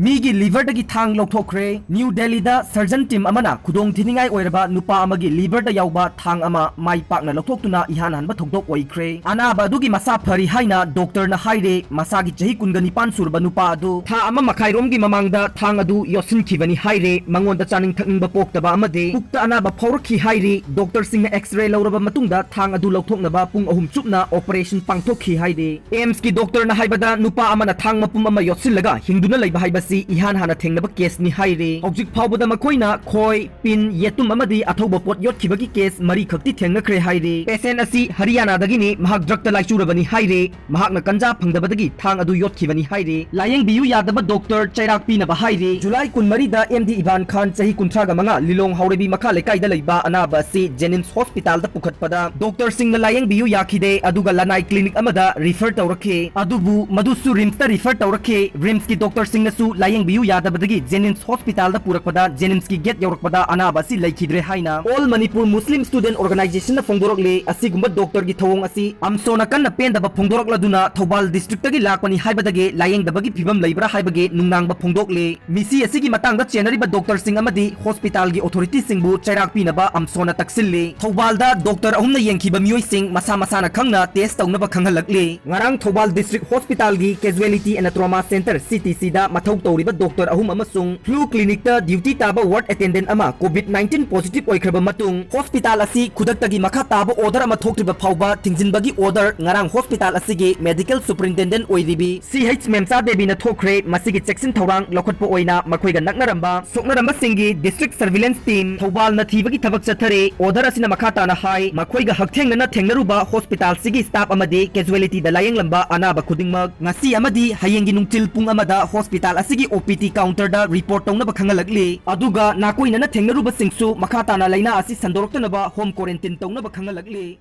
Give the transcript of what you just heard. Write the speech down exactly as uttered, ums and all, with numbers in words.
ꯃꯤꯒꯤ liverꯗꯒꯤ ꯊꯥꯡ ꯂꯧꯊꯣꯛꯈ꯭ꯔꯦ꯫ ꯅ꯭ꯌꯨ ꯗꯦꯜꯂꯤꯗ surgeon team ꯑꯃꯅ ꯈꯨꯗꯣꯡꯊꯤꯅꯤꯡꯉꯥꯏ ꯑꯣꯏꯔꯕ ꯅꯨꯄꯥ ꯑꯃꯒꯤ liverꯗ ꯌꯥꯎꯕ ꯊꯥꯡ ꯑꯃ ꯃꯥꯏ ꯄꯥꯛꯅ ꯂꯧꯊꯣꯛꯇꯨꯅ ꯏꯍꯥꯟ ꯍꯥꯟꯕ ꯊꯧꯗꯣꯛ ꯑꯣꯏꯈ꯭ꯔꯦ꯫ ꯑꯅꯥꯕ ꯑꯗꯨꯒꯤ ꯃꯁꯥ ꯐꯔꯤ ꯍꯥꯏꯅ doctorꯅ ꯍꯥꯏꯔꯦ꯫ ꯃꯁꯥꯒꯤ ꯆꯍꯤ ꯀꯨꯟꯒ ꯅꯤꯄꯥꯟ ꯁꯨꯔꯕ ꯅꯨꯄꯥ ꯑꯗꯨ ꯊꯥ ꯑꯃ ꯃꯈꯥꯏꯔꯣꯝꯒꯤ ꯃꯃꯥꯡꯗ ꯊꯥꯡ ꯑꯗꯨ ꯌꯣꯠꯁꯤꯟꯈꯤꯕꯅꯤ ꯍꯥꯏꯔꯦ꯫ ꯃꯉꯣꯟꯗ ꯆꯥꯅꯤꯡ ꯊꯛꯅꯤꯡꯕ ꯄꯣꯛꯇꯕ ꯑꯃꯗꯤ ꯄꯨꯛꯇ ꯑꯅꯥꯕ ꯐꯥꯎꯔꯛꯈꯤ ꯍꯥꯏꯔꯤ꯫ Doctorꯁꯤꯡꯅ X-ray ꯂꯧꯔꯕ ꯃꯇꯨꯡꯗ ꯊꯥꯡ ꯑꯗꯨ ꯂꯧꯊꯣꯛꯅꯕ ꯄꯨꯡ ꯑꯍꯨꯝ ꯆꯨꯞꯅ operation ꯄꯥꯡꯊꯣꯛꯈꯤ ꯍꯥꯏꯔꯤ꯫ AIIMSꯀꯤ doctorꯅ ꯍꯥꯏꯕꯗ, ꯅꯨꯄꯥ ꯑꯃꯅ ꯊꯥꯡ ꯃꯄꯨꯝ ꯑꯃ ꯌꯣꯠꯁꯤꯜꯂꯒ ꯍꯤꯡꯗꯨꯅ ꯂꯩꯕ ꯍꯥꯏꯕꯁꯤ ꯏꯍꯥꯟ ꯍꯥꯟꯅ ꯊꯦꯡꯅꯕ caseꯅꯤ ꯍꯥꯏꯔꯤ꯫ ꯍꯧꯖꯤꯛ ꯐꯥꯎꯕꯗ ꯃꯈꯣꯏꯅ ꯈꯣꯏ, ꯄꯤꯟ, ꯌꯦꯇꯨꯝ ꯑꯃꯗꯤ ꯑꯊꯧꯕ ꯄꯣꯠ ꯌꯣꯠꯈꯤꯕꯒꯤ case ꯃꯔꯤ ꯈꯛꯇꯤ ꯊꯦꯡꯅꯈ꯭ꯔꯦ ꯍꯥꯏꯔꯤ꯫ Patient ꯑꯁꯤ ꯍꯔꯤꯌꯥꯅꯥꯗꯒꯤꯅꯤ, ꯃꯍꯥꯛ drugꯇ ꯂꯥꯏꯆꯨꯔꯕꯅꯤ ꯍꯥꯏꯔꯤ꯫ ꯃꯍꯥꯛꯅ ꯀꯟꯖꯥ ꯐꯪꯗꯕꯗꯒꯤ ꯊꯥꯡ ꯑꯗꯨ ꯌꯣꯠꯈꯤꯕꯅꯤ ꯍꯥꯏꯔꯤ꯫ ꯂꯥꯌꯦꯡꯕꯤꯌꯨ ꯌꯥꯗꯕ doctor ꯆꯩꯔꯥꯛ ꯄꯤꯅꯕ ꯍꯥꯏꯔꯤ꯫ ꯖꯨꯂꯥꯏ ꯀꯨꯟꯃꯔꯤꯗ MD ꯏꯕꯥꯟ ꯈꯥꯟ, ꯆꯍꯤ ꯀꯨꯟꯊ꯭ꯔꯥꯒ ꯃꯉꯥ, ꯂꯤꯂꯣꯡ ꯍꯥꯎꯔꯩꯕꯤ ꯃꯈꯥ ꯂꯩꯀꯥꯏꯗ ꯂꯩꯕ ꯑꯅꯥꯕ ꯑꯁꯤ JNIMS hospitalꯗ ꯄꯨꯈꯠꯄꯗ doctorꯁꯤꯡꯅ ꯂꯥꯌꯦꯡꯕꯤꯌꯨ ꯌꯥꯈꯤꯗꯦ, ꯑꯗꯨꯒ ꯂꯅꯥꯏ clinic ꯑꯃꯗ refer ꯇꯧꯔꯛꯈꯤ꯫ ꯑꯗꯨꯕꯨ ꯃꯗꯨꯁꯨ RIMSꯇ refer ꯇꯧꯔꯛꯈꯤ꯫ RIMSꯀꯤ doctorꯁꯤꯡꯅꯁꯨ ꯂꯥꯌꯦꯡꯕꯤꯌꯨ ꯌꯥꯗꯕꯗꯒꯤ JNIMS hospitalꯗ ꯄꯨꯔꯛꯄꯗ JNIMSꯀꯤ gate ꯌꯧꯔꯛꯄꯗ ꯑꯅꯥꯕ ꯑꯁꯤ ꯂꯩꯈꯤꯗ꯭ꯔꯦ ꯍꯥꯏꯅ All Manipur Muslim Student Organizationꯅ ꯐꯣꯡꯗꯣꯔꯛꯂꯤ꯫ ꯑꯁꯤꯒꯨꯝꯕ doctorꯒꯤ ꯊꯧꯑꯣꯡ ꯑꯁꯤ AMSOꯅ ꯀꯟꯅ ꯄꯦꯟꯗꯕ ꯐꯣꯡꯗꯣꯔꯛꯂꯗꯨꯅ ꯊꯧꯕꯥꯜ districtꯇꯒꯤ ꯂꯥꯛꯄꯅꯤ ꯍꯥꯏꯕꯗꯒꯤ ꯂꯥꯌꯦꯡꯗꯕꯒꯤ ꯐꯤꯕꯝ ꯂꯩꯕ꯭ꯔꯥ ꯍꯥꯏꯕꯒꯤ ꯅꯨꯡꯅꯥꯡꯕ ꯐꯣꯡꯗꯣꯛꯂꯤ꯫ ꯃꯤꯁꯤ ꯑꯁꯤꯒꯤ ꯃꯇꯥꯡꯗ ꯆꯦꯟꯅꯔꯤꯕ doctorꯁꯤꯡ ꯑꯃꯗꯤ hospitalꯒꯤ authorityꯁꯤꯡꯕꯨ ꯆꯩꯔꯥꯛ ꯄꯤꯅꯕ AMSOꯅ ꯇꯛꯁꯤꯜꯂꯤ꯫ ꯊꯧꯕꯥꯜꯗ doctor ꯑꯍꯨꯝꯅ ꯌꯦꯡꯈꯤꯕ ꯃꯤꯑꯣꯏꯁꯤꯡ ꯃꯁꯥ ꯃꯁꯥꯅ ꯈꯪꯅ test ꯇꯧꯅꯕ ꯈꯪꯍꯜꯂꯛꯂꯤ꯫ ꯉꯔꯥꯡ Thoubal District Hospitalꯒꯤ Casualty and Trauma Center, CTCꯗ ꯃꯊꯧ ꯇꯧꯔꯤꯕ doctor ꯑꯍꯨꯝ ꯑꯃꯁꯨꯡ flu clinicꯇ duty ꯇꯥꯕ ward attendant ꯑꯃ COVID nineteen positive ꯑꯣꯏꯈ꯭ꯔꯕ ꯃꯇꯨꯡ, hospital ꯑꯁꯤ ꯈꯨꯗꯛꯇꯒꯤ ꯃꯈꯥ ꯇꯥꯕ order ꯑꯃ ꯊꯣꯛꯇ꯭ꯔꯤꯕ ꯐꯥꯎꯕ ꯊꯤꯡꯖꯤꯟꯕꯒꯤ order ꯉꯔꯥꯡ hospital ꯑꯁꯤꯒꯤ medical superintendent ꯑꯣꯏꯔꯤꯕꯤ ꯁꯤ ꯑꯩꯆ ꯃꯦꯝꯆꯥ ꯗꯦꯕꯤꯅ ꯊꯣꯛꯈ꯭ꯔꯦ꯫ ꯃꯁꯤꯒꯤ ꯆꯦꯛꯁꯤꯟ ꯊꯧꯔꯥꯡ ꯂꯧꯈꯠꯄ ꯑꯣꯏꯅ ꯃꯈꯣꯏꯒ ꯅꯛꯅꯔꯝꯕ ꯁꯣꯛꯅꯔꯝꯕꯁꯤꯡꯒꯤ district surveillance team ꯊꯧꯕꯥꯜꯅ ꯊꯤꯕꯒꯤ ꯊꯕꯛ ꯆꯠꯊꯔꯦ꯫ Order ꯑꯁꯤꯅ ꯃꯈꯥ ꯇꯥꯅ ꯍꯥꯏ, ꯃꯈꯣꯏꯒ ꯍꯛꯊꯦꯡꯅꯅ ꯊꯦꯡꯅꯔꯨꯕ hospitalꯁꯤꯒꯤ staff ꯑꯃꯗꯤ casualtyꯗ ꯂꯥꯌꯦꯡꯂꯝꯕ ꯑꯅꯥꯕ ꯈꯨꯗꯤꯡꯃꯛ ꯉꯁꯤ ꯑꯃꯗꯤ ꯍꯌꯦꯡꯒꯤ ꯅꯨꯡꯊꯤꯜ ꯄꯨꯡ ꯑꯃꯗ hospital ꯑꯁꯤꯒꯤ OPT counterꯗ report ꯇꯧꯅꯕ ꯈꯪꯍꯜꯂꯛꯂꯤ꯫ ꯑꯗꯨꯒ ꯅꯥꯀꯣꯏꯅꯅ ꯊꯦꯡꯅꯔꯨꯕꯁꯤꯡꯁꯨ ꯃꯈꯥ ꯇꯥꯅ ꯂꯥꯏꯅꯥ ꯑꯁꯤ ꯁꯟꯗꯣꯔꯛꯇꯅꯕ home quarantine ꯇꯧꯅꯕ ꯈꯪꯍꯜꯂꯛꯂꯤ꯫